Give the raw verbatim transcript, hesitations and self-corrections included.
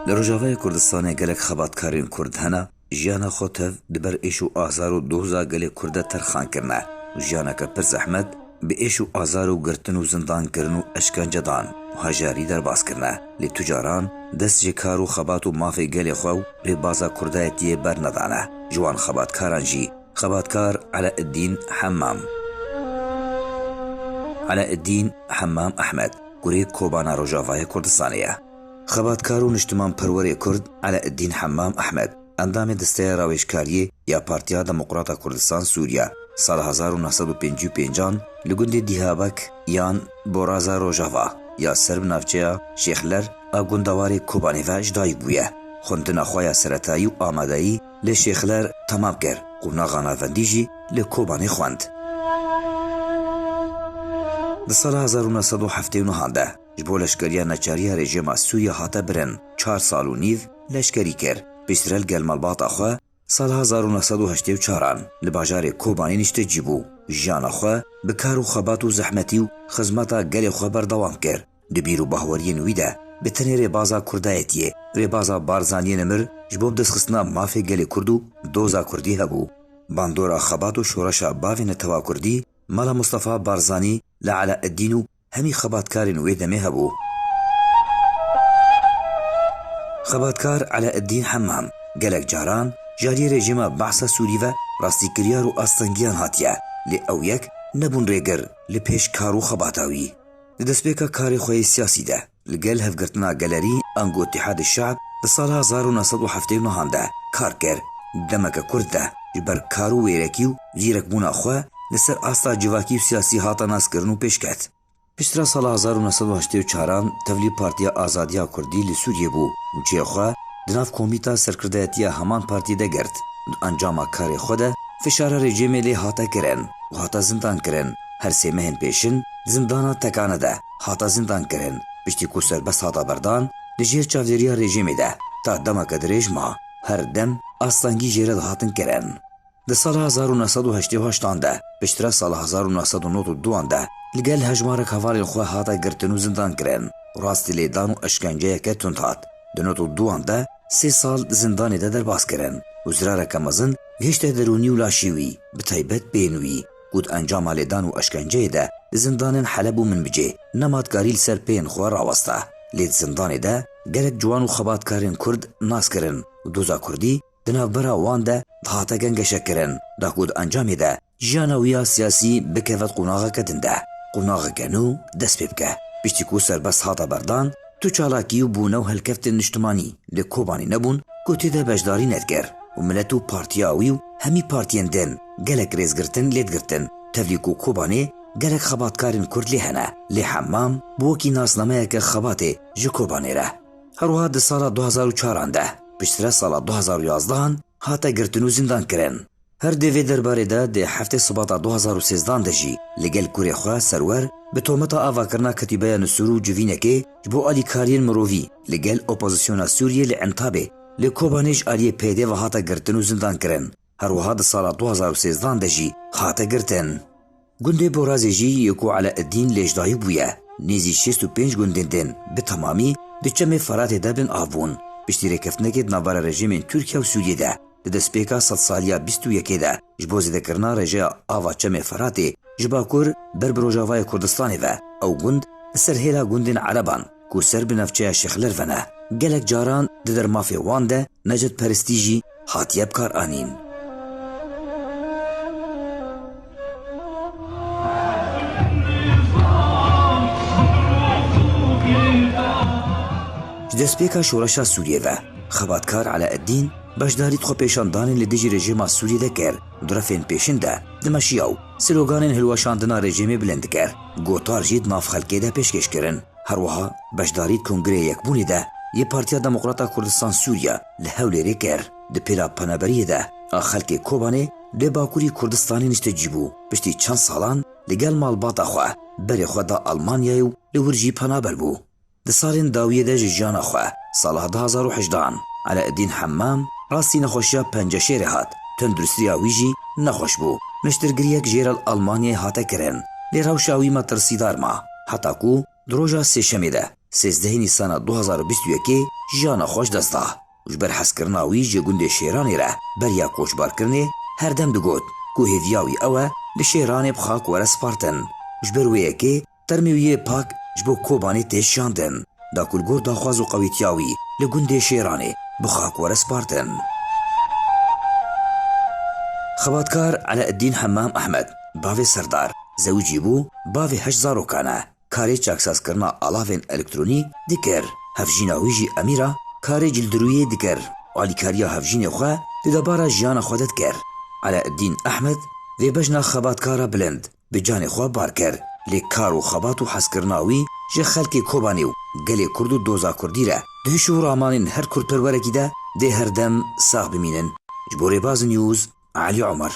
Li Rojavayê Kurdistanê gelek xebatkarên Kurd hene, jiyana xwe tev di ber êş û azar û doza gelê Kurd de terxan kirine û jiyaneke pir zehmet, bi êş û azar û girtin û zindankirin û eşkencedan û hejarî derbas kirine. Lê tu caran dest ji kar û xebat û mafê gelê xwe û rêbaza Kurdayetiyê bernedane. Ji wan xebatkaran jî xebatkar Eleeddîn Hemmam. Eleeddîn Hemmam Ehmed, kurê Kobana Rojavayê Kurdistanê ye. Xebatkar û niştimanperwerê Kurd Eleeddîn Hemmam Ehmed, endamê Desteya Rawêjkariyê ya Partiya Demokrata Kurdistan Sûriye, sala hezar û neh sed û pêncî û pêncan li gundê Dîhabek yan Boraza Rojava ya ser bi navçeya Şêxler a gundewarê Kobanê ve ji dayik bûye. Xwendina xwe ya seretayî û amadeyî li Şêxler temam kir. Qonaxa navendî jî li Kobanê xwend. Di sala hezar û neh sed û heftê û neh de ji bo leşkeriya neçariya rejîma Sûriye hate birin. Çar sal û nîv leşkerî kir. Piştre li gel malbata xwe sala hezar û neh sed û heştê û çaran li bajarê Kobanê niştecî bû. Jiyana xwe bi kar û xebat û zehmetî û xizmeta gelê xwe berdewam kir. Di bîr û bahweriyên wî de bi tenê rêbaza Kurdayetiyê, rêbaza Barzaniyê nimir ji bo bidestxistina mafê gelê Kurd û doza Kurdî hebû. Bandora xebat û şoreşa bavê netewa Kurdî, Mala Mustafa Barzanî, li Eleeddîn û hemî xebatkarên wê demê hebû. Xebatkar Eleeddîn Hemmam gelek caran ji aliyê rejîma Behsa Sûrî ve rastîkiryar û astengiyan hatiye, lê ew yek nebûn rêgir li pêş kar û xebata wî. Di destpêka karê xwe yê siyasî de li gel hevgirtina gelerî ango Îtîhadê Şe'b di sala hezar û neh sed û heftê û neh de kar kir. Demeke kurt de ji ber kar û wêrekî û zîrekbûna xwe li ser asta civakî û siyasî hate naskirin û pêşket. Piştre sala hezar û neh sed û heştê û çaran tevlî Partiya Azadiya Kurdî li Sûriyê bû û cihê xwe di nav komîta serkirdayetiya heman partiyê de girt. Di encama karê xwe de fişara rejîmê lê hate kirin û hate zindan kirin. Her sê mehên pêşin di zindana Tekane de hate zindan kirin. Piştî ku serbest hate berdan, di jêr çavdêriya rejîmê de ta demeke dirêj ma. Her dem astengî jê re dihatin kirin. Di sala hezar û neh sed û heştê û heştan de, piştre sala hezar û neh sed û nod û duan de, li gel hejmarek hevalên xwe hate girtin û zindan kirin. Rastî lêdan û eşkenceyeke tund hat. Di nod û duan de sê sal di zindanê de derbas kirin û zirareke mezin gihişte derûnî û laşê wî, bi taybet peyên wî, ku di encama lêdan û eşkenceyê de di zindanên Heleb û Minbicê nema dikarî li ser peyên xwe rawesta. Lê di zindanê de gelek ciwan û xebatkarên Kurd nas kirin û doza Kurdî di navbera wan de dihate gengeşekirin, da ku di encamê de jiyana wî ya siyasî bikeve di qonaxeke din de, qonaxeke nû dest pê bike. Piştî ku serbest hate berdan, tu çalakî û bûne û helkeftên niştimanî li Kobanê nebûn ku tê de beşdarî nedikir û milet û partiya wî û hemî partiyên din gelek rêzgirtin lê digirtin. Tevlî ku Kobanê gelek xebatkarên Kurd lê hene, lê Hemmam bi wekî nasnameyeke xebatê ji Kobanê re. Her wiha di sala du hezar û çaran de, piştre sala du hezar û yazdehan hate girtin û zindan kirin. Her di vê derbarê de di heftê Sibata du hezar û sêzdehan de jî li gel kurê xwe Serwer bi tometa avakirina ketîbeya Nisûr û civînekê ji bo alîkariyên mirovî li gel opozisyona Sûriyê li Entabê li Kobanê ji aliyê P Y D ve hate girtin û zindan kirin. Her wiha di sala du hezar û sêzdehan de jî hate girtin. Gundê Borazê jî yê ku Eleeddîn lê ji dayik bûye, nêzî şêst û pênc gundên din bi temamî di Çemê Feratê de bin av bûn. Piştî rêkeftinekê di navbera rejîmên Tirkiye û Sûriyê de di destpêka sedsaliya bîst û yekê de ji bo zêdekirina rêjeya ava Çemê Feratê ji bakur ber bi rojavayê Kurdistanê ve ew gund li ser hêla gundên Ereban ku ser bi navçeya Şêxler ve ne, gelek caran di dermafê wan de necetperestî jî hatiye bikaranîn. Ji destpêka şoreşa Sûriyê ve, xebatkar Eleeddîn beşdarî di xwepêşandanên li dijî rejîma Sûriyê de kir. Di refên pêşin de dimeşiya û sloganên hilweşandina rejîmê bilind dikir. Gotar jî di nav xelkê de pêşkêş kirin. Her wiha beşdarî di Kongreyê Yekbûnê de yê Partiya Demokrata Kurdistan Sûriye li Hewlêrê kir. Di pêla penaberiyê de a xelkê Kobanê li Bakurî Kurdistanê niştecî bû. Piştî çend salan li gel malbata xwe berê xwe da Almanyayê û li wir jî penaber bû. Di salên dawiyê de ji jiyana xwe, sala du hezar û hejdehan, Eleeddîn Hemmam rastî nexweşiya penceşêrê hat, tenduristiya wî jî nexweş bû. Niştirgiriyek jê re li Almanyayê hate kirin, lê rewşa wî metirsîdar ma, heta ku di roja sêşemê de, sêzdehê Nîsana du hezar û bîst û yekê, jiyana xwe ji dest da. Ji ber hezkirina wî ji gundê Şêranê re beriya koçbarkirinê her dem digot ku hêviya wî ew e li Şêranê bi xak were spartin. Ji ber wê yekê termê wî yê pak ji bo Kobanê tê şandin, da ku li gor daxwaz û qewîtiya wî li gundê Şêranê bi xak were spartin. Xebatkar Eleeddîn Hemmam Ehmed, bavê Serdar, zewicî bû, bavê heşt zarokan e. Karê çaksazkirina alavên elektronî dikir. Hevjîna wî jî Emîra karê cildurûyê dikir. Alîkariya hevjînê xwe di debara jiyana xwe de dikir. Eleeddîn Ehmed vê bejna xebatkara bilind bi canê xwe bar kir. Lê kar û xebat û hezkirina wî ji xelkê Kobanê û gelê Kurd û doza Kurdî re di hiş û ramanên her kurdperwerekî de dê her dem sax bimînin. Ji bo Rêbaz News, Elî Omer.